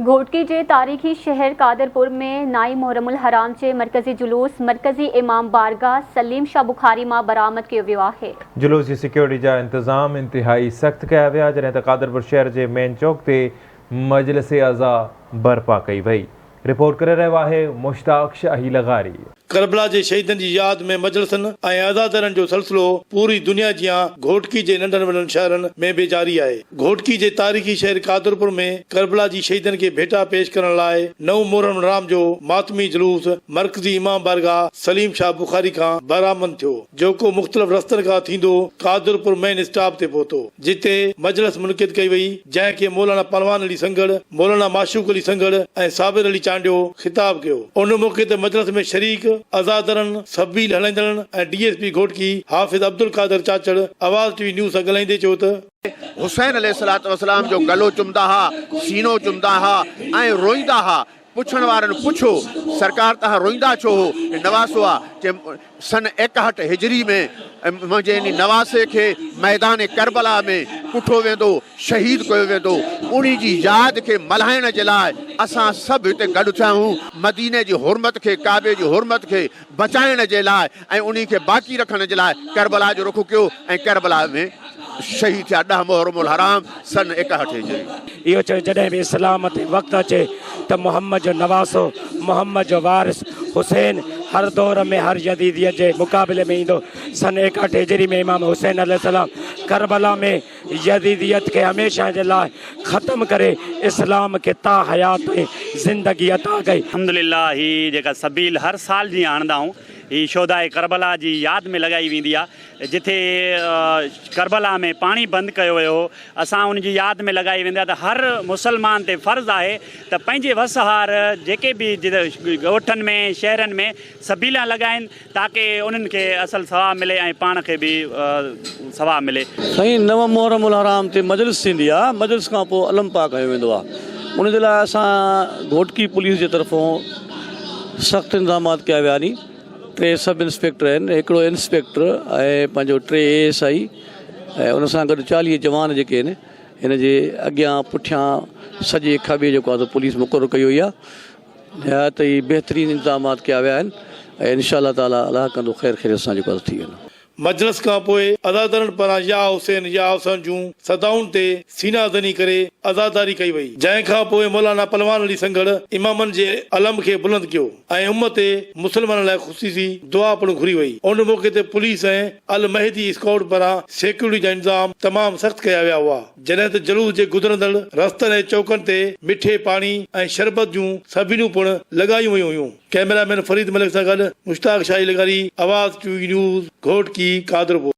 گهوٽڪي جي تاريخي شهر قادرپور ۾ نائين محرم الحرام جي مرڪزي جلوس مرڪزي امام بارگاهه سليم شاهه بخاري مان برآمد ڪيو ويو آهي. جلوس جي سيڪيورٽي جا انتظام انتهائي سخت ڪيا ويا، جڏهن ته قادرپور شهر جي مين چوڪ تي مجلس عزا برپا ڪئي وئي. رپورٽ ڪري رهيو آهي مشتاق شاهي لغاري. ڪربلا جي شهيدن جي ياد ۾ مجلسن ۽ عزادارين جو سلسلو پوري دنيا جيان گهوٽڪي جي ننڍن وڏن شهرن ۾ به جاري آهي. گهوٽڪي جي تاريخي شهر قادرپور ۾ ڪربلا جي شهيدن کي ڀيٽا پيش ڪرڻ لاء نئون محرم الحرام جو ماتمي جلوس مرڪزي امام بارگاهه سليم شاهه بخاري کان برآمد ٿيو جيڪو مختلف رستن کان ٿيندو قادرپور مين اسٽاپ تي پهتو جتي مجلس منعقد ڪئي وئي. جنهن کي مولانا پهلوان علي سنگهڙ، مولانا معشوق علي سنگهڙ ۽ صابر علي چانڊيو خطاب ڪيو. ان موقعي تي مجلس ۾ شريڪ عزادرن، سبيل هلائيندڙن ۽ ڊي ايس پي گهوٽڪي حافظ عبدالقادر چاچڙ آواز ٽي وي نيوز سان ڳالهائيندي چيو ته. حسين عليه الصلوة والسلام جو گلو چمدا ها، سينو چمدا ها ۽ روئيندا ها. پڇڻ وارن پڇيو، سرڪار توهان روئيندا ڇو هو؟ نواسو آ، چي سن ايڪهٺ هجري ۾ منهنجي انهي نواسي کي ميدان ڪربلا ۾ ڪٺو ويندو، شهيد ڪيو ويندو. انهي جي ياد کي ملهائڻ جي لاء اسان سڀ هتي گڏ ٿيا آهيون. مديني جي حرمت کي، ڪعبي جي حرمت کي بچائڻ جي لاء ۽ انهي کي باقي رکڻ جي لاء ڪربلا جو رخ ڪيو ۽ ڪربلا ۾ شهيد ٿيا ڏهه محرم الحرام سن ايڪهٺ هجري. اهو چيو جڏهن به اسلام تي وقت اچي ته محمد جو نواسو، محمد جو وارث حسين هر دور ۾ هر يزيديت جي مقابلي ۾ ايندو. سن ايڪهٺ هجري ۾ امام حسين عليه السلام ڪربلا ۾ يزيديت کي هميشه جي لاء ختم ڪري اسلام کي تا حيات تائين زندگي عطا ڪئي. الحمدلله هي جيڪا سبيل هر سال جيئن آڻندا آهيون هي شهداء ڪربلا جي ياد ۾ لڳائي ويندي آهي جتي ڪربلا ۾ پاڻي بند ڪيو ويو هو اسان ان جي ياد ۾ لڳائي ويندي آهي ته هر مسلمان تي فرض آهي ته پنهنجي وس هار جيڪي به ڳوٺن ۾ شهرن ۾ سبيلان لڳائين تاڪه انهن کي اصل ثواب ملي ۽ پاڻ کي به ثواب ملي. سائين نو محرم الحرام تي مجلس ٿيندي آ مجلس کان پوء علم پاڪ هنيو ويندو آ ان جي لاء اسان گهوٽڪي پوليس جي طرفون سخت انتظامات ڪيا ويا ني ٽي سب انسپيڪٽر آهن هڪڙو انسپيڪٽر ۽ پنهنجو ٽي اي ايس I ۽ ان سان گڏ 40 جوان جيڪي آهن هن جي اڳيان پٺيان سڄي کاٻي جيڪو آ سو پوليس مقرر ڪئي وئي آ نهايت ئي بهترين انتظامات ڪيا ويا آهن ۽ انشاء الله تعالي الله ڪندو خير خيريت سان جيڪو آهي ٿي ويندو. مجلس کان پوء عزادارن پاران يا حسين يا حسين جون صدائن تي سينا زني ڪري عزاداري ڪئي وئي، جنهن کان پوء مولانا پلوان علي سنگهڙ امامن جي علم کي بلند ڪيو ۽ امت مسلمانن لاء خصوصي دعا پڻ گهري وئي. ان موقعي تي پوليس ۽ المهدي اسڪائوٽ پاران سيڪيورٽي جا انتظام تمام سخت ڪيا ويا هئا. جڏهن ته جلوس جي گذرندڙ رستن ۽ چوڪن تي مٺي پاڻي ۽ شربت جون سبيلون پڻ لڳايون ويون هيون. ڪئميرا مين فريد ملڪ سان گڏ مشتاق شاهي لغاري، آواز ٽي وي نيوز، گهوٽڪي، قادرپور.